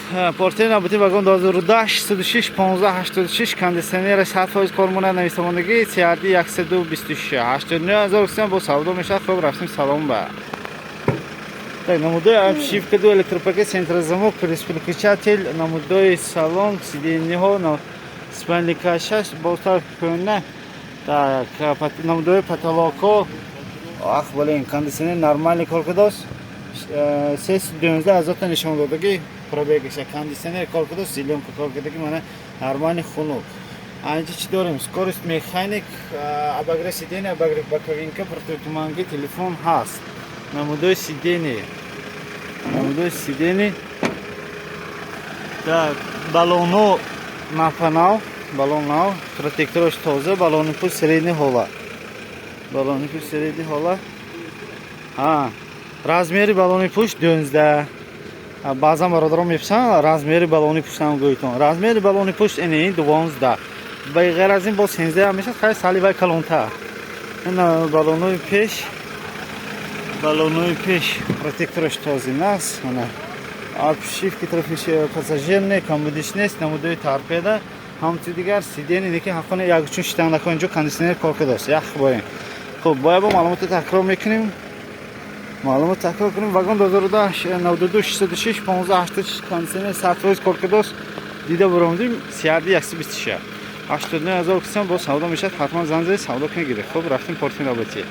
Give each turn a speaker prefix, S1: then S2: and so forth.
S1: Портфели навбатӣ, вагон 2010, 606 15 86, кондиционер 100% кор монад, нависамондагӣ CRD 126, 89 ҳазор сом бо савдо мешавад. Хуб, рафтем салон ба. Так, намудои обшивка ду, электропакет, центрозамок, переключатель, намудои салон, сиденье ҳо, спальник а 6 болтар кӯна. Так, намудои потолок ҳо. Ах, блин, кондиционер нормальный кор кардааст. 312 ҳазорта нишон додагӣ пробег аша. Кондиционер кор кардааст, зелёнка кор кардаги, мана, нормальный, хунук. Анҷа чӣ дорем? Скорость, механик, обогрев сиденья, обогрев боковинка, противотуманки, телефон ҳаст. Намудои сиденье. Намудои сиденье. Так, баллоно нафанав, баллон нав, протектор ош тоза, баллони пуш средний ҳола. Баллони пуш средний ҳола. Ҳа, размер и баллони пушт 12. Баъзан бародарон мепурсанд, размер и баллони пуштам гӯйтон. Размер и баллони пушт ини 12. Ба ғайр аз ин бо 13 ҳам мешавад, хай, сали вай калонтар. Ин баллонои пеш, баллонои пеш протектор аш тоза наст. Мана, обшивки тарафи пассажир не, камбудиш нест, намудои торпеда, ҳамчун дигар сиденье неки ҳаққони якчун шитандако инҷо кондиционер кор кардааст. Ях боем. Хуб, бояд бо маълумоти такрор мекунем. Маълумот такрор кунем. Вагон 2010, 92 606 15 86, кондиционер 100% кор кардааст. Дида буромдим, CRD 126. 89 ҳазор сом бо савдо мешавад. Ҳатман занг занед, савдо кунед, гиред. Хуб, рафтем портфели навбатӣ.